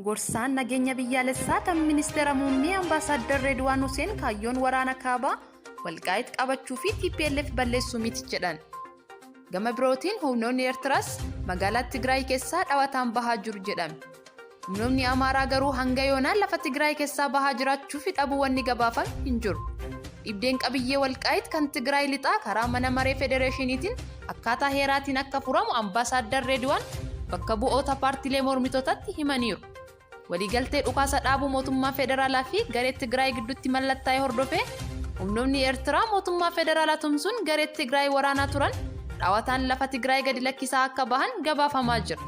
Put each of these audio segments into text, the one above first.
Gorsaan nageenya biyyaalessaa kan ministeera muummee Ambaasaaddar Reedwaan Huseen kaayyoon waraana kaabaa Walqaayit qabachuu fi TPLF balleessuu miti jedhan. Gama birootiin humnoonni Eertiraas magaalaa Tigraay keessaa dhawataan bahaa jiru jedhame. Humnoonni Amaaraa garuu hanga yoonaa lafa Tigraay keessaa bahaa jiraachuu fi dhabuu wanni gabaafame hin jiru. Dhibdeen qabiyyee Walqaayit kan Tigraay lixaa karaa mana maree federeeshiniitiin akkaataa heeraatiin akka furamu Ambaasaaddar Reedwaan bakka bu'oota paartiilee mormitootatti himaniiru. Waliigaltee dhukaasa dhaabuu mootummaa federaalaa fi garee Tigraay gidduutti mallattaa'e hordofee humnoonni Eertiraa mootummaa federaalaa tumsuun garee Tigraay waraanaa turan dhaawataan lafa Tigraay gadi lakkisaa akka bahan gabaafamaa jira.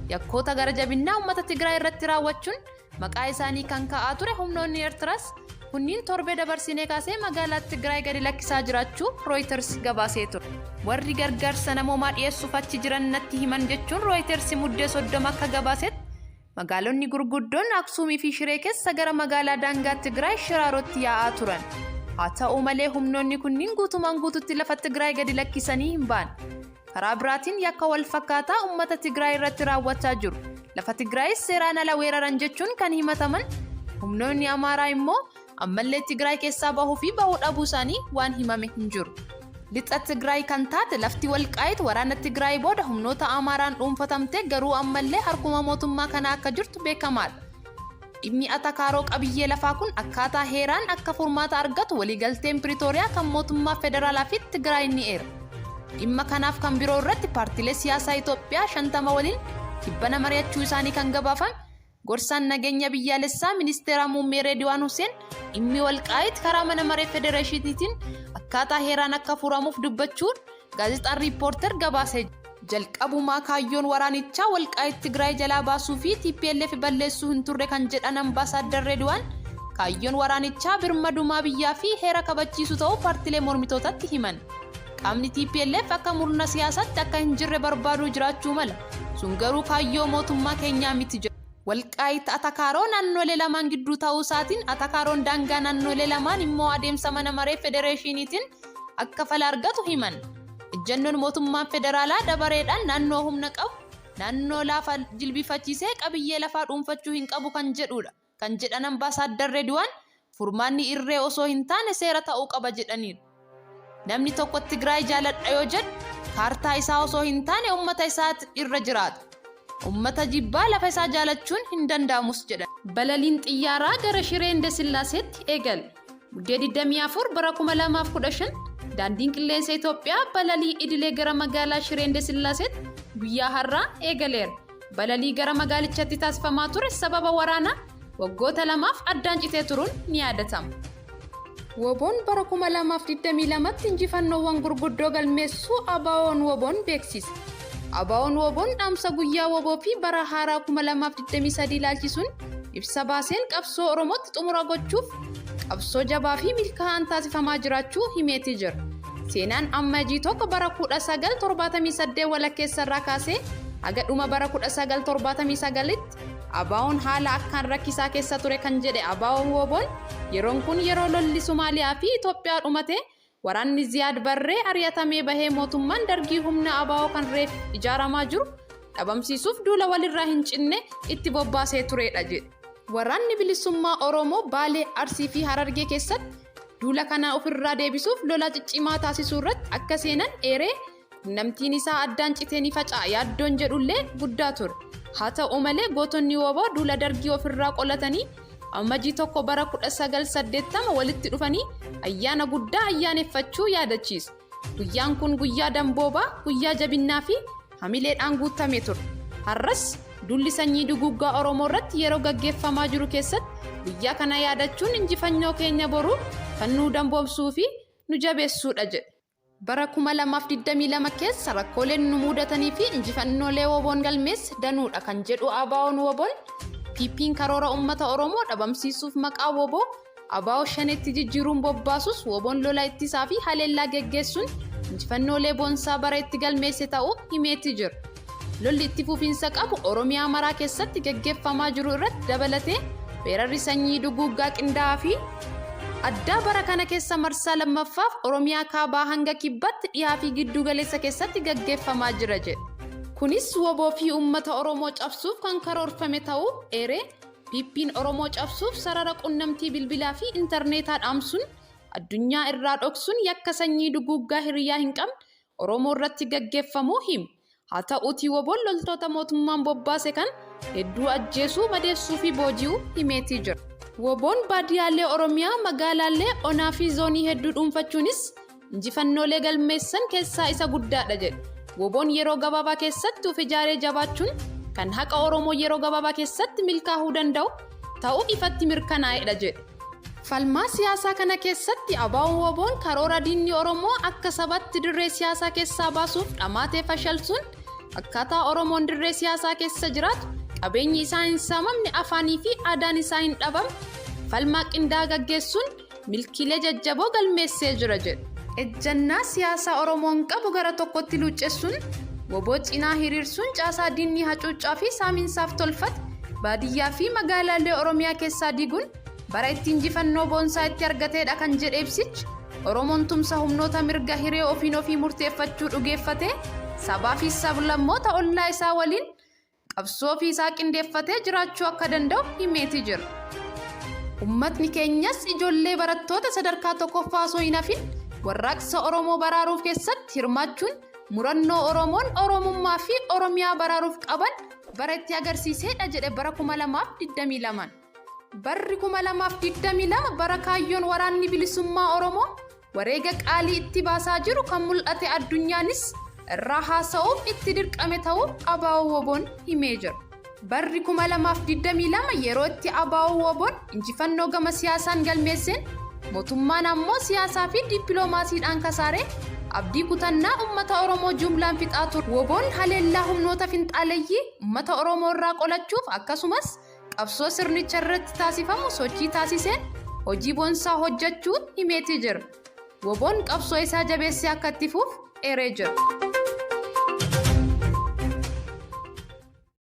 Yakkoota gara jabinnaa uummata Tigraay irratti raawwachuun maqaa isaanii kan ka'aa ture humnoonni Eertiraas kunniin torbee dabarsinee kaasee magaalaa Tigraay gadi lakkisaa jiraachuu Reuters gabaasee ture. Warri gargaarsa namoomaa dhiyeessuuf achi jiran natti himan jechuun Reuters Muddee 30 akka gabaasetti magaalonni gurguddoon Aksuumii fi Shiree keessa gara magaalaa daangaa Tigraay Shiraarotti yaa'aa turan. Haa ta'u malee humnoonni kunniin guutumaan guututti lafa Tigraay gadi lakkisanii hin baane. Karaa biraatiin yakka wal fakkaataa uummata Tigraay irratti raawwachaa jiru. Lafa Tigraayis seeraan ala weeraran jechuun kan himataman humnoonni Amaaraa immoo ammallee Tigraay keessaa bahuu fi bahuu dhabuu isaanii waan himame hin jiru. Lixa Tigraay kan taate lafti Walqaayit waraana Tigraay booda humnoota Amaaraan dhuunfatamte garuu ammallee harkuma mootummaa kanaa akka jirtu beekamaadha. Dhimmi atakaaroo qabiyyee lafaa kun akkaataa heeraan akka furmaata argatu waliigalteen Piriitooriyaa kan mootummaa federaalaa fi Tigraay ni eera. Dhimma kanaaf kan biroo irratti paartiilee siyaasaa Itoophiyaa 50 waliin tibbana mari'achuu isaanii kan gabaafame gorsaan nageenya biyyaalessaa ministeera muummee Reediwaan Huseen dhimmi Walqaayit karaa mana maree federeeshiniitiin akkaataa heeraan akka furamuuf dubbachuun gaazexaan Riippoorter gabaasee jira. Jalqabumaa kaayyoon waraanichaa Walqaayit Tigraay jalaa baasuu fi TPLF balleessuu hin turre kan jedhan Ambaasaaddar Reedwaan kaayyoon waraanichaa birmadumaa biyyaa fi heera kabachiisuu ta'uu paartilee mormitootatti himan. Qaamni TPLF akka murna siyaasaatti akka hin jirre barbaaduu jiraachuu mala. Sun garuu kaayyoo mootummaa keenyaa miti jedhu. Walqaayit atakaaroo naannolee lamaan gidduu ta'uu isaatiin atakaaroon daangaa naannolee lamaan immoo adeemsa mana maree federeeshiniitiin akka fala argatu himan. Ejjennoon mootummaan federaalaa dabareedhaan naannoo humna qabu naannoo laafa jilbifachiisee qabiyyee lafaa dhuunfachuu hin qabu kan jedhudha. Kan jedhan Ambaasaaddar Redwaan furmaanni irree osoo hin taane seera ta'uu qaba jedhaniiru. Namni tokko Tigraay jaaladha yoo jedhu kaartaa isaa osoo hin taane uummata isaa irra jiraata. Uummata jibbaa lafa isaa jaalachuun hin danda'amus jedhan. Balaliin xiyyaaraa gara Shiree Indasillaaseetti eegale. Muddee 24 bara 2015 daandiin qilleensa Itoophiyaa balalii idilee gara magaalaa Shiree Indasillaaseetti guyyaa har'aa eegaleera. Balalii gara magaalichatti taasifamaa ture sababa waraanaa waggoota lamaaf addaan citee turuun ni yaadatama. WBOn bara 2022tti injifannoowwan gurguddoo galmeessuu ABO'n WBOn beeksise. ABO'n WBOn dhaamsa guyyaa WBO fi bara haaraa 2023 ilaalchisuun ibsa baaseen qabsoo Oromootti xumura gochuuf qabsoo jabaa fi milkaa'aan taasifamaa jiraachuu himeetii jira. Seenaan Ammajii 1 bara 1978 walakkeessa irraa kaasee haga dhuma bara 1979tti ABO'n haala akkaan rakkisaa keessa ture kan jedhe ABO'n WBOn yeroon kun yeroo lolli Somaaliyaa fi Itoophiyaa dhumate waraanni Ziyaad Barree ari'atamee bahee mootummaan Dargii humna ABO kan reef ijaaramaa jiru dhabamsiisuuf duula walirraa hin cinne itti bobbaasee turedha jedhe. Waraanni Bilisummaa Oromoo Baalee, Arsii fi Harargee keessatti duula kana ofirraa deebisuuf lola ciccimaa taasisuu irratti akka seenan eeree qunnamtiin isaa addaan citee ni faca'a yaaddoon jedhullee guddaa ture. Haa ta'u malee gootonni WBO duula Dargii ofirraa qolatanii Amajjii 1 bara 1980 walitti dhufanii ayyaana guddaa ayyaaneffachuu yaadachiisa. Guyyaan kun guyyaa damboobaa, guyyaa jabinnaa fi hamileedhaan guutame ture. Har'as duulli sanyii duguuggaa Oromoo irratti yeroo gaggeeffamaa jiru keessatti guyyaa kana yaadachuun injifannoo keenya boruu kan nu damboobsuu fi nu jabeessuudha jedhe. Bara 2022 keessa rakkooleen nu muudatanii fi injifannoolee WBOn galmeesse danuudha kan jedhu ABO'n WBOn, PP'n karoora uummata Oromoo dhabamsiisuuf maqaa WBO ABO Shaneetti jijjiiruun bobbaasus WBOn lola ittisaa fi haleellaa geggeessuun injifannoolee boonsaa bara itti galmeesse ta'uu himeeti jira. Lolli itti fufiinsa qabu Oromiyaa maraa keessatti gaggeeffamaa jiru irratti dabalatee weerarri sanyii duguuggaa qindaa'aa fi addaa bara kana keessa marsaa lammaffaaf Oromiyaa kaabaa hanga kibbaatti dhihaa fi gidduu galeessa keessatti gaggeeffamaa jira jedhe. Kunis wbo fi uummata Oromoo cabsuuf kan karoorfame ta'uu eeree, PPn Oromoo cabsuuf sarara qunnamtii bilbilaa fi intarneetaa dhaamsuun addunyaa irraa dhoksuun yakka sanyii duguuggaa hiriyaa hin qabne Oromoo irratti gaggeeffamuu hime. Haa ta'uutii WBOn loltoota mootummaan bobbaase kana hedduu ajjeesuu, madeessuu fi booji'uu himeetii jira. WBOn baadiyaalee Oromiyaa, magaalaalee, onaa fi zoonii hedduu dhuunfachuunis injifannoolee galmeessan keessaa isa guddaadha jedhe. WBOn yeroo gabaabaa keessatti of ijaaree jabaachuun kan haqa Oromoo yeroo gabaabaa keessatti milkaahuu danda'u ta'uu ifatti mirkanaa'edha jedhe. Falmaa siyaasaa kana keessatti ABO-WBOn karoora diinni Oromoo akka sabatti dirree siyaasaa keessaa baasuuf dhamaatee fashalsuun akkaataa Oromoon dirree siyaasaa keessa jiraatu, qabeenyi isaa hin saamamne, afaanii fi aadaan isaa hin dhabamne falmaa qindaa'aa gaggeessuun milkiilee jajjaboo galmeessee jira jedhu. Ejjannaa siyaasaa Oromoon qabu gara tokkotti luuccessuun wbo cinaa hiriirsuun caasaa diinni hacuuccaa fi saaminsaaf tolfate baadiyyaa fi magaalaalee Oromiyaa keessaa diiguun bara itti injifannoo boonsaa itti argateedha kan jedhe ibsichi, Oromoon tumsa humnoota mirga hiree ofiin ofii murteeffachuu dhugeeffatee sabaa fi sablammoota ollaa isaa waliin qabsoo ofii isaa qindeeffatee jiraachuu akka danda'u himeeti jira. Ummatni keenyas ijoollee barattoota sadarkaa tokkoffaa osoo hin hafin warraaqsa Oromoo baraaruuf keessatti hirmaachuun murannoo Oromoon Oromummaa fi Oromiyaa baraaruuf qaban bara itti agarsiiseedha jedhe bara 2022. Barri 2022 bara kaayyoon Waraanni Bilisummaa Oromoo wareega qaalii itti baasaa jiru kan mul'ate addunyaanis irraa haasa'uuf itti dirqame ta'uu ABO-WBOn himee jira. Barri 2022 yeroo itti ABO-WBOn injifannoo gama siyaasaan galmeesseen mootummaan ammoo siyaasaa fi dippiloomaasiidhaan kasaaree abdii kutannaa ummata Oromoo jumlaan fixaa ture. WBOn haleellaa humnoota finxaaleyyii ummata Oromoo irraa qolachuuf akkasumas qabsoo sirnicha irratti taasifamu sochii taasiseen hojii boonsaa hojjechuu himeetii jira. WBOn qabsoo isaa jabeessee akka itti fufu eeree jira.